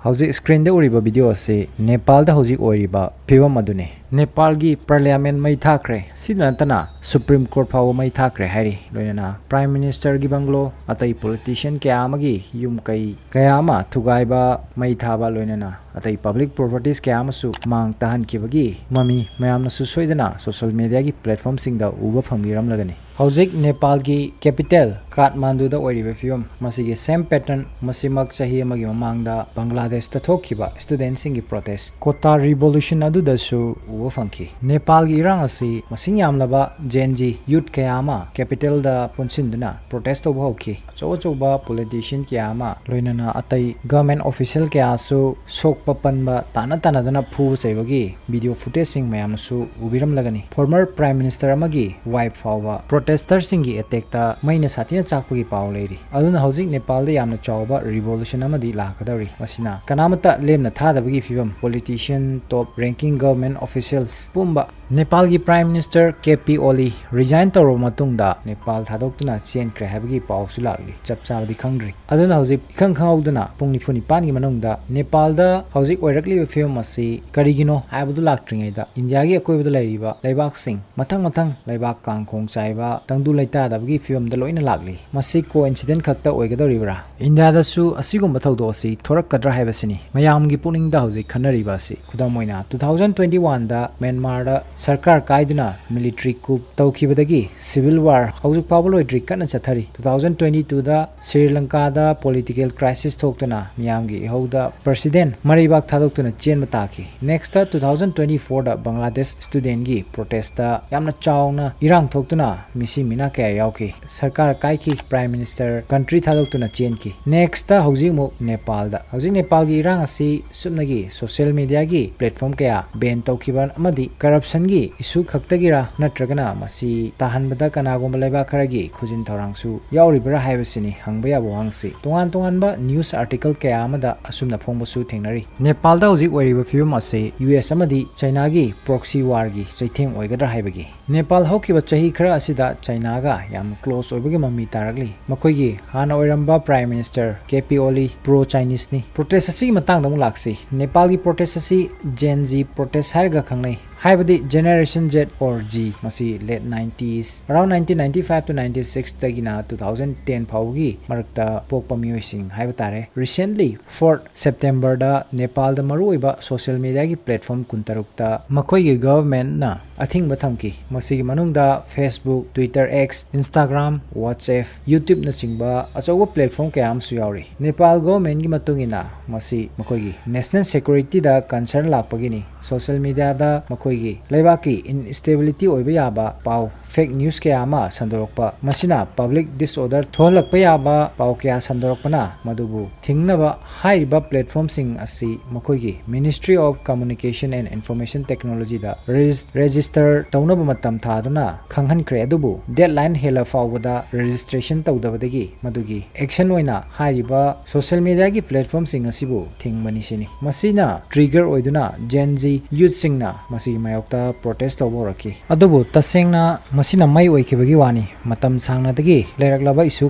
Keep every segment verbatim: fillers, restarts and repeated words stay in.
ꯍꯧꯖꯤꯛ screenꯗ ꯎꯔꯤꯕ video ꯑꯁꯤ ꯅꯦꯄꯥꯜꯗ ꯍꯧꯖꯤꯛ ꯑꯣꯏꯔꯤꯕ ꯐꯤꯕꯝ ꯑꯗꯨꯅꯤ꯫ ꯅꯦꯄꯥꯜꯒꯤ parliament ꯃꯩ ꯊꯥꯈ꯭ꯔꯦ꯫ ꯁꯤꯗ ꯅꯠꯇꯅ Supreme Court ꯐꯥꯎꯕ ꯃꯩ ꯊꯥꯈ꯭ꯔꯦ ꯍꯥꯏꯔꯤ꯫ ꯂꯣꯏꯅꯅ prime ministerꯒꯤ bungalow, ꯑꯇꯩ politician ꯀꯌꯥ ꯑꯃꯒꯤ ꯌꯨꯝ ꯀꯩ ꯀꯌꯥ ꯑꯃ ꯊꯨꯒꯥꯏꯕ, ꯃꯩ ꯊꯥꯕ, ꯂꯣꯏꯅꯅ ꯑꯇꯩ public properties ꯀꯌꯥ ꯑꯃꯁꯨ ꯃꯥꯡ ꯇꯥꯍꯟꯈꯤꯕꯒꯤ ꯃꯃꯤ ꯃꯌꯥꯝꯅꯁꯨ ꯁꯣꯏꯗꯅ social mediaꯒꯤ platformꯁꯤꯡꯗ ꯎꯕ ꯐꯪꯕꯤꯔꯝꯂꯒꯅꯤ꯫ ꯍꯧꯖꯤꯛ ꯅꯦꯄꯥꯜꯒꯤ capital ꯀꯥꯊꯃꯥꯟꯗꯨꯗ ꯑꯣꯏꯔꯤꯕ ꯐꯤꯕꯝ ꯃꯁꯤꯒꯤ same pattern ꯃꯁꯤꯃꯛ ꯆꯍꯤ ꯑꯃꯒꯤ ꯃꯃꯥꯡꯗ ꯕꯪꯒ꯭ꯂꯥꯗꯦꯁꯇ ꯊꯣꯛꯈꯤꯕ studentꯁꯤꯡꯒꯤ protest, Kota revolution ꯑꯗꯨꯗꯁꯨ ꯎꯕ ꯐꯪꯈꯤ꯫ ꯅꯦꯄꯥꯜꯒꯤ ꯏꯔꯥꯡ ꯑꯁꯤ ꯃꯁꯤꯡ ꯌꯥꯝꯂꯕ Gen Z youth ꯀꯌꯥ ꯑꯃ capitalꯗ ꯄꯨꯟꯁꯤꯟꯗꯨꯅ protest ꯇꯧꯕ ꯍꯧꯈꯤ꯫ ꯑꯆꯧ ꯑꯆꯧꯕ politician ꯀꯌꯥ ꯑꯃ, ꯂꯣꯏꯅꯅ ꯑꯇꯩ government official ꯀꯌꯥꯁꯨ ꯁꯣꯛꯄ ꯄꯟꯕ, ꯇꯥꯟꯅ ꯇꯥꯟꯅꯗꯨꯅ ꯐꯨꯕ ꯆꯩꯕꯒꯤ video footageꯁꯤꯡ ꯃꯌꯥꯝꯅꯁꯨ ꯎꯕꯤꯔꯝꯂꯒꯅꯤ꯫ Former prime minister ꯑꯃꯒꯤ wife ꯐꯥꯎꯕ protesters ꯁꯤꯡꯒꯤ attack ꯇ ꯃꯩꯅ ꯁꯥꯊꯤꯅ ꯆꯥꯛꯄꯒꯤ ꯄꯥꯎ ꯂꯩꯔꯤ꯫ ꯑꯗꯨꯅ ꯍꯧꯖꯤꯛ ꯅꯦꯄꯥꯜꯗ ꯌꯥꯝꯅ ꯆꯥꯎꯕ revolution ꯑꯃꯗꯤ ꯂꯥꯛꯀꯗꯧꯔꯤ꯫ ꯃꯁꯤꯅ ꯀꯅꯥꯃꯠꯇ ꯂꯦꯝꯅ ꯊꯥꯗꯕꯒꯤ ꯐꯤꯕꯝ, politician, top ranking government officials ꯄꯨꯝꯕ꯫ ꯅꯦꯄꯥꯜꯒꯤ prime minister K P Oli resign ꯇꯧꯔꯕ ꯃꯇꯨꯡꯗ ꯅꯦꯄꯥꯜ ꯊꯥꯗꯣꯛꯇꯨꯅ ꯆꯦꯟꯈ꯭ꯔꯦ ꯍꯥꯏꯕꯒꯤ ꯄꯥꯎꯁꯨ ꯂꯥꯛꯂꯤ꯫ ꯆꯞ ꯆꯥꯕꯗꯤ ꯈꯪꯗ꯭ꯔꯤ꯫ ꯑꯗꯨꯅ ꯍꯧꯖꯤꯛ ꯏꯈꯪ ꯈꯪꯍꯧꯗꯅ ꯄꯨꯡ ꯅꯤꯐꯨ ꯅꯤꯄꯥꯟꯒꯤ ꯃꯅꯨꯡꯗ ꯅꯦꯄꯥꯜꯗ ꯍꯧꯖꯤꯛ ꯑꯣꯏꯔꯛꯂꯤꯕ ꯐꯤꯕꯝ ꯑꯁꯤ ꯀꯔꯤꯒꯤꯅꯣ ꯍꯥꯏꯕꯗꯨ ꯂꯥꯛꯇ꯭ꯔꯤꯉꯩꯗ ꯏꯟꯗꯤꯌꯥꯒꯤ ꯑꯀꯣꯏꯕꯗ ꯂꯩꯔꯤꯕ ꯂꯩꯕꯥꯛꯁꯤꯡ ꯃꯊꯪ ꯃꯊꯪ ꯂꯩꯕꯥꯛ ꯀꯥꯡꯈꯣꯡ ꯆꯥꯏꯕ, ꯇꯪꯗꯨ ꯂꯩꯇꯥꯗꯕꯒꯤ ꯐꯤꯕꯝꯗ ꯂꯣꯏꯅ ꯂꯥꯛꯂꯤ꯫ ꯃꯁꯤ coincidence ꯈꯛꯇ ꯑꯣꯏꯒꯗꯧꯔꯤꯕ꯭ꯔꯥ? ꯏꯟꯗꯤꯌꯥꯗꯁꯨ ꯑꯁꯤꯒꯨꯝꯕ ꯊꯧꯗꯣꯛ ꯑꯁꯤ ꯊꯣꯔꯛꯀꯗ꯭ꯔꯥ ꯍꯥꯏꯕꯁꯤꯅꯤ ꯃꯌꯥꯝꯒꯤ ꯄꯨꯛꯅꯤꯡꯗ ꯍꯧꯖꯤꯛ ꯈꯟꯅꯔꯤꯕ ꯑꯁꯤ꯫ ꯈꯨꯗꯝ ꯑꯣꯏꯅ, two thousand twenty one ꯗ ꯃ꯭ꯌꯥꯟꯃꯥꯔꯗ ꯁꯔꯀꯥꯔ ꯀꯥꯏꯗꯨꯅ military coup ꯇꯧꯈꯤꯕꯗꯒꯤ civil war ꯍꯧꯖꯤꯛ ꯐꯥꯎꯕ ꯂꯣꯏꯗ꯭ꯔꯤ, ꯀꯟꯅ ꯆꯠꯊꯔꯤ꯫ Two thousand twenty two ꯗ ꯁ꯭ꯔꯤ ꯂꯪꯀꯥꯗ political crisis ꯊꯣꯛꯇꯨꯅ ꯃꯤꯌꯥꯝꯒꯤ ꯏꯍꯧꯗ president ꯃꯔꯩꯕꯥꯛ ꯊꯥꯗꯣꯛꯇꯨꯅ ꯆꯦꯟꯕ ꯇꯥꯈꯤ꯫ Next two thousand twenty four ꯗ ꯕꯪꯒ꯭ꯂꯥꯗꯦꯁ student ꯒꯤ protest ꯇ ꯌꯥꯝꯅ ꯆꯥꯎꯅ ꯏꯔꯥꯡ ꯊꯣꯛꯇꯨꯅ ꯃꯤꯁꯤ ꯃꯤꯅꯥ ꯀꯌꯥ ꯌꯥꯎꯈꯤ꯫ ꯁꯔꯀꯥꯔ ꯀꯥꯏꯈꯤ, prime minister country ꯊꯥꯗꯣꯛꯇꯨꯅ ꯆꯦꯟꯈꯤ꯫ Next ꯍꯧꯖꯤꯛ ꯑꯃꯨꯛ ꯅꯦꯄꯥꯜꯗ꯫ ꯍꯧꯖꯤꯛ ꯅꯦꯄꯥꯜꯒꯤ ꯏꯔꯥꯡ ꯑꯁꯤ ꯁꯨꯞꯅꯒꯤ social media ꯒꯤ platform ꯀꯌꯥ ban ꯇꯧꯈꯤꯕ ꯑꯃꯗꯤ ꯀꯔꯞꯁꯟꯒꯤ ꯏꯁꯨ ꯈꯛꯇꯒꯤꯔꯥ, ꯅꯠꯇ꯭ꯔꯒꯅ ꯃꯁꯤ ꯇꯥꯍꯟꯕꯗ ꯀꯅꯥꯒꯨꯝꯕ ꯂꯩꯕꯥꯛ ꯈꯔꯒꯤ ꯈꯨꯖꯤꯟ ꯊꯧꯔꯥꯡꯁꯨ ꯌꯥꯎꯔꯤꯕ꯭ꯔꯥ ꯍꯥꯏꯕꯁꯤꯅꯤ ꯍꯪꯕ ꯌꯥꯕ ꯋꯥꯍꯪꯁꯤ꯫ ꯇꯣꯉꯥꯟ ꯇꯣꯉꯥꯟꯕ ꯅ꯭ꯌꯨꯁ ꯑꯥꯔꯇꯤꯀꯜ ꯀꯌꯥ ꯑꯃꯗ ꯑꯁꯨꯝꯅ ꯐꯣꯡꯕꯁꯨ ꯊꯦꯡꯅꯔꯤ꯫ ꯅꯦꯄꯥꯜꯗ ꯍꯧꯖꯤꯛ ꯑꯣꯏꯔꯤꯕ ꯐꯤꯕꯝ ꯑꯁꯤ ꯌꯨ ꯑꯦꯁ ꯑꯃꯗꯤ ꯆꯩꯅꯥꯒꯤ ꯄ꯭ꯔꯣꯛꯁꯤ ꯋꯥꯔꯒꯤ ꯆꯩꯊꯦꯡ ꯑꯣꯏꯒꯗ꯭ꯔꯥ ꯍꯥꯏꯕꯒꯤ꯫ ꯅꯦꯄꯥꯜ ꯍꯧꯈꯤꯕ ꯆꯍꯤ ꯈꯔ ꯑꯁꯤꯗ ꯆꯩꯅꯥꯒ ꯌꯥꯝ ꯀ꯭ꯂꯣꯁ ꯑꯣꯏꯕꯒꯤ ꯃꯃꯤ ꯇꯥꯔꯛꯂꯤ꯫ ꯃꯈꯣꯏꯒꯤ ꯍꯥꯟꯅ ꯑꯣꯏꯔꯝꯕ ꯄ꯭ꯔꯥꯏꯝ ꯃꯤꯅꯤꯁꯇꯔ ꯀꯦ ꯄꯤ ꯑꯣꯂꯤ ꯄ꯭ꯔꯣ ꯆꯥꯏꯅꯤꯁꯅꯤ꯫ ꯄ꯭ꯔꯣꯇꯦꯁ ꯑꯁꯤꯒꯤ ꯃꯇꯥꯡꯗ ꯑꯃꯨꯛ ꯂꯥꯛꯁꯤ꯫ ꯅꯦꯄꯥꯜꯒꯤ ꯄ꯭ꯔꯣꯇꯦꯁ ꯑꯁꯤ ꯖꯦꯟ ꯖꯤ ꯄ꯭ꯔꯣꯇꯦꯁ ꯍꯥꯏꯔꯒ ꯈꯪꯅꯩ, ꯍꯥꯏꯕꯗꯤ Generation Z or G꯫ ꯃꯁꯤ late nineties, around nineteen ninety five to ninety six ꯇꯒꯤꯅ two thousand ten ꯐꯥꯎꯕꯒꯤ ꯃꯔꯛꯇ ꯄꯣꯛꯄ ꯃꯤꯑꯣꯏꯁꯤꯡ ꯍꯥꯏꯕ ꯇꯥꯔꯦ꯫ Recently, fourth September ꯗ ꯅꯦꯄꯥꯜꯗ ꯃꯔꯨꯑꯣꯏꯕ ꯁꯣꯁꯤꯌꯦꯜ ꯃꯤꯗꯤꯌꯥꯒꯤ ꯄ꯭ꯂꯦꯠꯐꯣꯔꯝ ꯀꯨꯟꯇꯔꯨꯛꯇ ꯃꯈꯣꯏꯒꯤ ꯒꯚꯔꯟꯃꯦꯟꯠꯅ ꯑꯊꯤꯡꯕ ꯊꯝꯈꯤ꯫ ꯃꯁꯤꯒꯤ ꯃꯅꯨꯡꯗ Facebook, Twitter, X, Instagram, WhatsApp, YouTube ꯅꯆꯤꯡꯕ ꯑꯆꯧꯕ ꯄ꯭ꯂꯦꯠꯐꯣꯔꯝ ꯀꯌꯥ ꯑꯃꯁꯨ ꯌꯥꯎꯔꯤ꯫ ꯅꯦꯄꯥꯜ ꯒꯚꯔꯟꯃꯦꯟꯠꯀꯤ ꯃꯇꯨꯡ ꯏꯟꯅ ꯃꯁꯤ ꯃꯈꯣꯏꯒꯤ ꯅꯦꯁꯅꯦꯜ ꯁꯦꯀ꯭ꯌꯨꯔꯤꯇꯤꯗ ꯀꯟꯁꯔꯟ ꯂꯥꯛꯄꯒꯤꯅꯤ꯫ ꯁꯣꯁꯤꯌꯦꯜ ꯃꯤꯗꯤꯌꯥꯗ ꯃꯈꯣꯏꯒꯤ ꯂꯩꯕꯥꯛꯀꯤ ꯏꯟꯁꯇꯦꯕꯤꯂꯤꯇꯤ ꯑꯣꯏꯕ ꯌꯥꯕ ꯄꯥꯎ, ꯐꯦꯛ ꯅ꯭ꯌꯨꯁ ꯀꯌꯥ ꯑꯃ ꯁꯟꯗꯣꯔꯛꯄ, ꯃꯁꯤꯅ ꯄꯕ꯭ꯂꯤꯛ ꯗꯤꯁꯑꯣꯔꯗꯔ ꯊꯣꯛꯍꯜꯂꯛꯄ ꯌꯥꯕ ꯄꯥꯎ ꯀꯌꯥ ꯁꯟꯗꯣꯔꯛꯄꯅ ꯃꯗꯨꯕꯨ ꯊꯤꯡꯅꯕ ꯍꯥꯏꯔꯤꯕ ꯄ꯭ꯂꯦꯠꯐꯣꯔꯝꯁꯤꯡ ꯑꯁꯤ ꯃꯈꯣꯏꯒꯤ Ministry of Communication and Information Technology ꯗ ꯔꯦꯖꯤꯁ-, ꯔꯦꯖꯤꯁꯇꯔ ꯇꯧꯅꯕ ꯃꯇꯝ ꯊꯥꯗꯨꯅ ꯈꯪꯍꯟꯈ꯭ꯔꯦ, ꯑꯗꯨꯕꯨ ꯗꯦꯗꯂꯥꯏꯟ ꯍꯦꯜꯂ ꯐꯥꯎꯕꯗ ꯔꯦꯖꯤꯁꯇ꯭ꯔꯦꯁꯟ ꯇꯧꯗꯕꯗꯒꯤ ꯃꯗꯨꯒꯤ ꯑꯦꯛꯁꯟ ꯑꯣꯏꯅ ꯍꯥꯏꯔꯤꯕ ꯁꯣꯁꯤꯌꯦꯜ ꯃꯤꯗꯤꯌꯥꯒꯤ ꯄ꯭ꯂꯦꯠꯐꯣꯔꯝꯁꯤꯡ ꯑꯁꯤꯕꯨ ꯊꯤꯡꯕꯅꯤ ꯁꯤꯅꯤ꯫ ꯃꯁꯤꯅ ꯇ꯭ꯔꯤꯒꯔ ꯑꯣꯏꯗꯨꯅ Gen Z ꯌꯨꯠꯁꯤꯡꯅ ꯃꯁꯤꯒꯤ ꯃꯥꯌꯣꯛꯇ ꯄ꯭ꯔꯣꯇꯦꯁ ꯇꯧꯕ ꯍꯧꯔꯛꯈꯤ꯫ ꯑꯗꯨꯕꯨ ꯇꯁꯦꯡꯅ ꯃꯁꯤꯅ ꯃꯩ ꯑꯣꯏꯈꯤꯕꯒꯤ ꯋꯥꯅꯤ꯫ ꯃꯇꯝ ꯁꯥꯡꯅꯗꯒꯤ ꯂꯩꯔꯛꯂꯕ ꯏꯁꯨ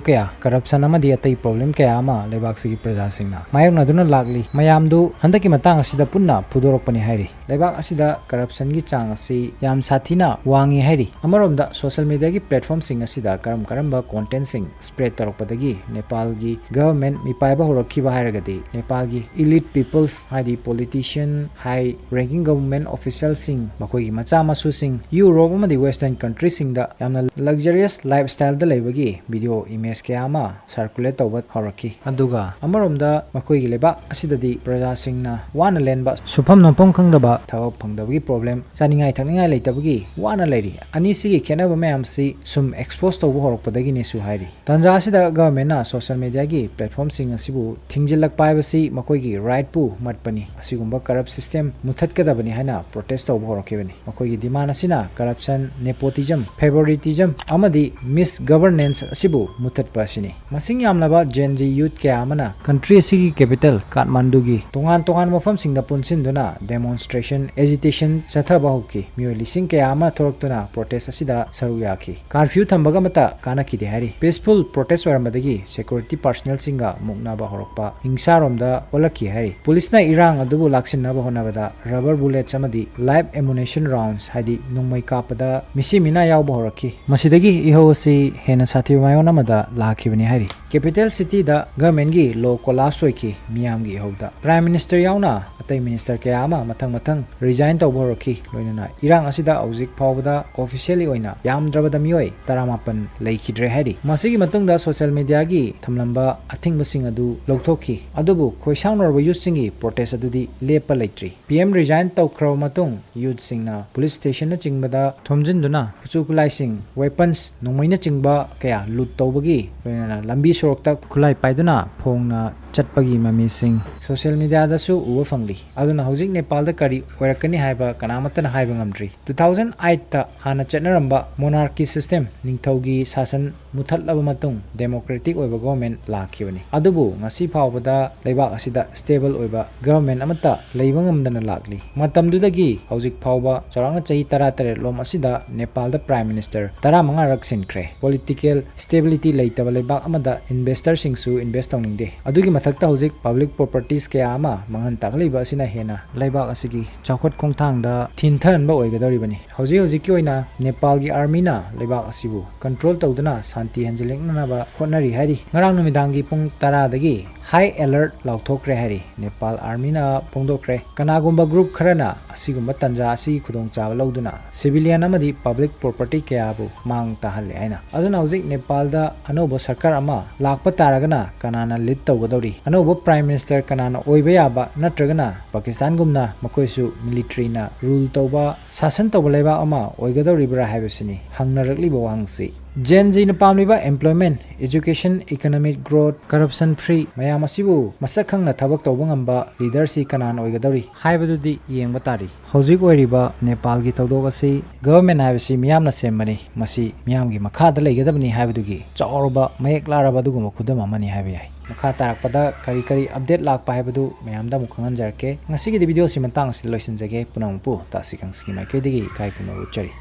ꯀꯌꯥ, ꯀꯔꯞꯁꯟ ꯑꯃꯗꯤ ꯑꯇꯩ ꯄ꯭ꯔꯣꯕ꯭ꯂꯦꯝ ꯀꯌꯥ ꯑꯃ ꯂꯩꯕꯥꯛꯁꯤꯒꯤ ꯄ꯭ꯔꯖꯥꯁꯤꯡꯅ ꯃꯥꯌꯣꯛꯅꯗꯨꯅ ꯂꯥꯛꯂꯤ꯫ ꯃꯌꯥꯝꯗꯨ ꯍꯟꯗꯛꯀꯤ ꯃꯇꯥꯡ ꯑꯁꯤꯗ ꯄꯨꯟꯅ ꯐꯨꯗꯣꯔꯛꯄꯅꯤ ꯍꯥꯏꯔꯤ꯫ ꯂꯩꯕꯥꯛ ꯑꯁꯤꯗ ꯀꯔꯞꯁꯟꯒꯤ ꯆꯥꯡ ꯑꯁꯤ ꯌꯥꯝ ꯁꯥꯊꯤꯅ ꯋꯥꯡꯉꯤ ꯍꯥꯏꯔꯤ꯫ ꯑꯃꯔꯣꯝꯗ ꯁꯣꯁꯤꯌꯦꯜ ꯃꯤꯗꯤꯌꯥꯒꯤ ꯄ꯭ꯂꯦꯠꯐꯣꯔꯝꯁꯤꯡ ꯑꯁꯤꯗ ꯀꯔꯝ ꯀꯔꯝꯕ ꯀꯣꯟꯇꯦꯟꯠꯁꯤꯡ ꯁ꯭ꯄ꯭ꯔꯦꯗ ꯇꯧꯔꯛꯄꯗꯒꯤ ꯅꯦꯄꯥꯜꯒꯤ ꯒꯚꯔꯟꯃꯦꯟꯠ ꯃꯤꯄꯥꯏꯕ ꯍꯧꯔꯛꯈꯤꯕ ꯍꯥꯏꯔꯒꯗꯤ, ꯅꯦꯄꯥꯜꯒꯤ ꯏꯂꯤꯠ ꯄꯤꯄꯜꯁ, ꯍꯥꯏꯗꯤ ꯄꯣꯂꯤꯇꯤꯁꯤꯌꯟ, ꯍꯥꯏ ꯔꯦꯡꯀꯤꯡ ꯒꯚꯔꯟꯃꯦꯟꯠ ꯑꯣꯐꯤꯁꯤꯌꯦꯜꯁꯤꯡ, ꯃꯈꯣꯏꯒꯤ ꯃꯆꯥ ꯃꯁꯨꯁꯤꯡ ꯌꯨꯔꯣꯞ ꯑꯃꯗꯤ ꯋꯦꯁꯇꯔꯟ ꯀꯟꯇ꯭ꯔꯤꯁꯤꯡꯗ ꯌꯥꯝꯅ ꯂꯛꯖꯔꯤꯌꯁ ꯂꯥꯏꯐ ꯁ꯭ꯇꯥꯏꯜꯗ ꯂꯩꯕꯒꯤ ꯚꯤꯗꯤꯑꯣ ꯏꯃꯦꯖ ꯀꯌꯥ ꯑꯃ ꯁꯔꯀꯨꯂꯦꯠ ꯇꯧꯕ ꯍꯧꯔꯛꯈꯤ꯫ ꯑꯗꯨꯒ ꯑꯃꯔꯣꯝꯗ ꯃꯈꯣꯏꯒꯤ ꯂꯩꯕꯥꯛ ꯑꯁꯤꯗꯗꯤ ꯄ꯭ꯔꯖꯥꯁꯤꯡꯅ ꯋꯥꯅ ꯂꯦꯟꯕ, ꯁꯨꯐꯝ ꯅꯣꯝꯐꯝ ꯈꯪꯗꯕ ꯊꯕꯛ ꯐꯪꯗꯕꯒꯤ problem, ꯆꯥꯅꯤꯡꯉꯥꯏ ꯊꯛꯅꯤꯡꯉꯥꯏ ꯂꯩꯇꯕꯒꯤ ꯋꯥꯅ ꯂꯩꯔꯤ꯫ ꯑꯅꯤꯁꯤꯒꯤ ꯈꯦꯠꯅꯕ ꯃꯌꯥꯝꯁꯤ ꯁꯨꯝ expose ꯇꯧꯕ ꯍꯧꯔꯛꯄꯗꯒꯤꯅꯦꯁꯨ ꯍꯥꯏꯔꯤ꯫ ꯇꯥꯟꯖꯥ ꯑꯁꯤꯗ government ꯅ social media ꯒꯤ platform ꯁꯤꯡ ꯑꯁꯤꯕꯨ ꯊꯤꯡꯖꯤꯜꯂꯛꯄ ꯍꯥꯏꯕꯁꯤ ꯃꯈꯣꯏꯒꯤ right ꯄꯨ ꯃꯠꯄꯅꯤ꯫ ꯑꯁꯤꯒꯨꯝꯕ corrupt system ꯃꯨꯊꯠꯀꯗꯕꯅꯤ ꯍꯥꯏꯅ protest ꯇꯧꯕ ꯍꯧꯔꯛꯈꯤꯕꯅꯤ꯫ ꯃꯈꯣꯏꯒꯤ demand ꯑꯁꯤꯅ corruption, nepotism, favoritism ꯑꯃꯗꯤ misgovernance ꯑꯁꯤꯕꯨ ꯃꯨꯊꯠꯄ ꯑꯁꯤꯅꯤ꯫ ꯃꯁꯤꯡ ꯌꯥꯝꯂꯕ Gen Z youth ꯀꯌꯥ ꯑꯃꯅ country ꯑꯁꯤꯒꯤ capital ꯀꯥꯊꯃꯥꯟꯗꯨꯒꯤ ꯇꯣꯉꯥꯟ ꯇꯣꯉꯥꯟꯕ ꯃꯐꯝꯁꯤꯡꯗ ꯄꯨꯟꯁꯤꯟꯗꯨꯅ demonstration, agitation ꯆꯠꯊꯕ ꯍꯧꯈꯤ꯫ ꯃꯤꯑꯣꯏ ꯂꯤꯁꯤꯡ ꯀꯌꯥ ꯑꯃ ꯊꯣꯛꯂꯛꯇꯨꯅ protest ꯑꯁꯤꯗ ꯁꯔꯨꯛ ꯌꯥꯈꯤ꯫ Curfew ꯊꯝꯕꯒ ꯑꯃꯠꯇ ꯀꯥꯟꯅꯈꯤꯗꯦ ꯍꯥꯏꯔꯤ꯫ Peaceful protest ꯑꯣꯏꯔꯝꯕꯗꯒꯤ security personnel ꯁꯤꯡꯒ ꯃꯨꯛꯅꯕ ꯍꯧꯔꯛꯄ ꯍꯤꯡꯁꯥꯔꯣꯝꯗ ꯑꯣꯜꯂꯛꯈꯤ ꯍꯥꯏꯔꯤ꯫ ꯄꯨꯂꯤꯁꯅ ꯏꯔꯥꯡ ꯑꯗꯨꯕꯨ ꯂꯥꯛꯁꯤꯟꯅꯕ ꯍꯣꯠꯅꯕꯗ rubber bullets ꯑꯃꯗꯤ live ammunition rounds, ꯍꯥꯏꯗꯤ ꯅꯣꯡꯃꯩ ꯀꯥꯞꯄꯗ ꯃꯤꯁꯤ ꯃꯤꯅꯥ ꯌꯥꯎꯕ ꯍꯧꯔꯛꯈꯤ꯫ ꯃꯁꯤꯗꯒꯤ ꯏꯍꯧ ꯑꯁꯤ ꯍꯦꯟꯅ ꯁꯥꯊꯤꯕ ꯃꯥꯏꯑꯣꯟ ꯑꯃꯗ ꯂꯥꯛꯈꯤꯕꯅꯤ ꯍꯥꯏꯔꯤ꯫ Capital city ꯗ government ꯒꯤ law collapse ꯑꯣꯏꯈꯤ꯫ ꯃꯤꯌꯥꯝꯒꯤ ꯏꯍꯧꯗ Prime Minister ꯌꯥꯎꯅ ꯑꯇꯩ minister ꯀꯌꯥ ꯑꯃ ꯃꯊꯪ ꯃꯊꯪ resign ꯇꯧꯕ ꯍꯧꯔꯛꯈꯤ꯫ ꯂꯣꯏꯅꯅ ꯏꯔꯥꯡ ꯑꯁꯤꯗ ꯍꯧꯖꯤꯛ ꯐꯥꯎꯕꯗ officially ꯑꯣꯏꯅ ꯌꯥꯝꯗ꯭ꯔꯕꯗ ꯃꯤꯑꯣꯏ ꯇꯔꯥꯃꯥꯄꯟ ꯂꯩꯈꯤꯗ꯭ꯔꯦ ꯍꯥꯏꯔꯤ꯫ ꯃꯁꯤꯒꯤ ꯃꯇꯨꯡꯗ social media ꯒꯤ ꯊꯝꯂꯝꯕ ꯑꯊꯤꯡꯕꯁꯤꯡ ꯑꯗꯨ ꯂꯧꯊꯣꯛꯈꯤ꯫ ꯑꯗꯨꯕꯨ ꯈꯣꯏꯁꯥꯎꯅꯔꯕ youth ꯁꯤꯡꯒꯤ protest ꯑꯗꯨꯗꯤ ꯂꯦꯞꯄ ꯂꯩꯇ꯭ꯔꯤ꯫ P M resign ꯇꯧꯈ꯭ꯔꯕ ꯃꯇꯨꯡ youth ꯁꯤꯡꯅ police station ꯅꯆꯤꯡꯕꯗ ꯊꯣꯝꯖꯤꯟꯗꯨꯅ ꯈꯨꯠꯁꯨ ꯈꯨꯠꯂꯥꯏꯁꯤꯡ, weapons, ꯅꯣꯡꯃꯩꯅꯆꯤꯡꯕ ꯀꯌꯥ loot ꯇꯧꯕꯒꯤ ꯂꯣꯏꯅꯅ ꯂꯝꯕꯤ ꯁꯣꯔꯣꯛꯇ ꯈꯨꯠꯂꯥꯏ ꯄꯥꯏꯗꯨꯅ ꯐꯣꯡꯅ ꯆꯠꯄꯒꯤ ꯃꯃꯤꯁꯤꯡ social media ꯗꯁꯨ ꯎꯕ ꯐꯪꯂꯤ꯫ ꯑꯗꯨꯅ ꯍꯧꯖꯤꯛ ꯅꯦꯄꯥꯜꯗ ꯀꯔꯤ ꯑꯣꯏꯔꯛꯀꯅꯤ ꯍꯥꯏꯕ ꯀꯅꯥꯃꯠꯇꯅ ꯍꯥꯏꯕ ꯉꯝꯗ꯭ꯔꯤ꯫ Two thousand eight ꯇ ꯍꯥꯟꯅ ꯆꯠꯅꯔꯝꯕ monarchy system, ꯅꯤꯡꯊꯧꯒꯤ ꯁꯥꯁꯟ ꯃꯨꯊꯠꯂꯕ ꯃꯇꯨꯡ democratic ꯑꯣꯏꯕ government ꯂꯥꯛꯈꯤꯕꯅꯤ꯫ ꯑꯗꯨꯕꯨ ꯉꯁꯤ ꯐꯥꯎꯕꯗ ꯂꯩꯕꯥꯛ ꯑꯁꯤꯗ stable ꯑꯣꯏꯕ government ꯑꯃꯠꯇ ꯂꯩꯕ ꯉꯝꯗꯅ ꯂꯥꯛꯂꯤ꯫ ꯃꯇꯝꯗꯨꯗꯒꯤ ꯍꯧꯖꯤꯛ ꯐꯥꯎꯕ ꯆꯥꯎꯔꯥꯛꯅ ꯆꯍꯤ ꯇꯔꯥꯇꯔꯦꯠ ꯂꯣꯝ ꯑꯁꯤꯗ ꯅꯦꯄꯥꯜꯗ Prime Minister ꯇꯔꯥꯃꯉꯥꯔꯛ ꯁꯤꯟꯈ꯭ꯔꯦ꯫ Political stability ꯂꯩꯇꯕ ꯂꯩꯕꯥꯛ ꯑꯃꯗ investor ꯁꯤꯡꯁꯨ invest ꯇꯧꯅꯤꯡꯗꯦ꯫ ꯑꯗꯨꯒꯤ ꯃꯊꯛꯇ ꯍꯧꯖꯤꯛ public properties ꯀꯌꯥ ꯑꯃ ꯃꯥꯡꯍꯟ ꯇꯥꯛꯍꯜꯂꯤꯕ ꯑꯁꯤꯅ ꯍꯦꯟꯅ ꯂꯩꯕꯥꯛ ꯑꯁꯤꯒꯤ ꯆꯥꯎꯈꯠ ꯈꯣꯡꯊꯥꯡꯗ ꯊꯤꯟꯊꯍꯟꯕ ꯑꯣꯏꯒꯗꯧꯔꯤꯕꯅꯤ꯫ ꯍꯧꯖꯤꯛ ꯍꯧꯖꯤꯛꯀꯤ ꯑꯣꯏꯅ ꯅꯦꯄꯥꯜꯒꯤ army ꯅ ꯂꯩꯕꯥꯛ ꯑꯁꯤꯕꯨ control ꯇꯧꯗꯨꯅ ꯁꯥꯟꯇꯤ ꯍꯟꯖꯤꯜꯂꯛꯅꯅꯕ ꯍꯣꯠꯅꯔꯤ ꯍꯥꯏꯔꯤ꯫ ꯉꯔꯥꯡ ꯅꯨꯃꯤꯗꯥꯡꯒꯤ ꯄꯨꯡ ꯇꯔꯥꯗꯒꯤ high alert ꯂꯥꯎꯊꯣꯛꯈ꯭ꯔꯦ ꯍꯥꯏꯔꯤ꯫ ꯅꯦꯄꯥꯜ army ꯅ ꯐꯣꯡꯗꯣꯛꯈ꯭ꯔꯦ꯫ ꯀꯅꯥꯒꯨꯝꯕ group ꯈꯔꯅ ꯑꯁꯤꯒꯨꯝꯕ ꯇꯥꯟꯖꯥ ꯑꯁꯤꯒꯤ ꯈꯨꯗꯣꯡꯆꯥꯕ ꯂꯧꯗꯨꯅ civilian ꯑꯃꯗꯤ public property ꯀꯌꯥꯕꯨ ꯃꯥꯡ ꯇꯥꯍꯜꯂꯦ ꯍꯥꯏꯅ꯫ ꯑꯗꯨꯅ ꯍꯧꯖꯤꯛ ꯅꯦꯄꯥꯜꯗ ꯑꯅꯧꯕ ꯁꯔꯀꯥꯔ ꯑꯃ ꯂꯥꯛꯄ ꯇꯥꯔꯒꯅ ꯀꯅꯥꯅ ꯂꯤꯗ ꯇꯧꯒꯗꯧꯔꯤ? ꯑꯅꯧꯕ ꯄ꯭ꯔꯥꯏꯝ ꯃꯤꯅꯤꯁꯇꯔ ꯀꯅꯥꯅ ꯑꯣꯏꯕ ꯌꯥꯕ? ꯅꯠꯇ꯭ꯔꯒꯅ ꯄꯥꯀꯤꯁꯇꯥꯟꯒꯨꯝꯅ ꯃꯈꯣꯏꯁꯨ ꯃꯤꯂꯤꯇ꯭ꯔꯤꯅ ꯔꯨꯜ ꯇꯧꯕ, ꯁꯥꯁꯟ ꯇꯧꯕ ꯂꯩꯕꯥꯛ ꯑꯃ ꯑꯣꯏꯒꯗꯧꯔꯤꯕ꯭ꯔꯥ ꯍꯥꯏꯕꯁꯤꯅꯤ ꯍꯪꯅꯔꯛꯂꯤꯕ ꯋꯥꯍꯪꯁꯤ꯫ ꯖꯦꯟ ꯖꯤꯅ ꯄꯥꯝꯂꯤꯕ employment, education, economic growth, corruption free ꯃꯌꯥꯝ ꯑꯁꯤꯕꯨ ꯃꯁꯛ ꯈꯪꯅ ꯊꯕꯛ ꯇꯧꯕ ꯉꯝꯕ ꯂꯤꯗꯔꯁꯤ ꯀꯅꯥꯅ ꯑꯣꯏꯒꯗꯧꯔꯤ ꯍꯥꯏꯕꯗꯨꯗꯤ ꯌꯦꯡꯕ ꯇꯥꯔꯤ꯫ ꯍꯧꯖꯤꯛ ꯑꯣꯏꯔꯤꯕ ꯅꯦꯄꯥꯜꯒꯤ ꯊꯧꯗꯣꯛ ꯑꯁꯤ ꯒꯚꯔꯟꯃꯦꯟ ꯍꯥꯏꯕꯁꯤ ꯃꯤꯌꯥꯝꯅ ꯁꯦꯝꯕꯅꯤ, ꯃꯁꯤ ꯃꯤꯌꯥꯝꯒꯤ ꯃꯈꯥꯗ ꯂꯩꯒꯗꯕꯅꯤ ꯍꯥꯏꯕꯗꯨꯒꯤ ꯆꯥꯎꯔꯕ ꯃꯌꯦꯛ ꯂꯥꯔꯕ ꯑꯗꯨꯒꯨꯝꯕ ꯈꯨꯗꯝ ꯑꯃꯅꯤ ꯍꯥꯏꯕ ꯌꯥꯏ꯫ ꯃꯈꯥ ꯇꯥꯔꯛꯄꯗ ꯀꯔꯤ ꯀꯔꯤ ꯑꯞꯗꯦꯠ ꯂꯥꯛꯄ ꯍꯥꯏꯕꯗꯨ ꯃꯌꯥꯝꯗ ꯑꯃꯨꯛ ꯈꯪꯍꯟꯖꯔꯛꯀꯦ꯫ ꯉꯁꯤꯒꯤꯗꯤ ꯚꯤꯗꯤꯑꯣꯁꯤ ꯃꯇꯥꯡ ꯑꯁꯤꯗ ꯂꯣꯏꯁꯤꯟꯖꯒꯦ꯫ ꯄꯨꯝꯅꯃꯛꯄꯨ ꯇꯥꯁꯤ ꯈꯪꯁꯤꯒꯤ ꯃꯥꯏꯀꯩꯗꯒꯤ ꯏꯀꯥꯏ ꯈꯨꯝꯅꯕ ꯎꯠꯆꯔꯤ꯫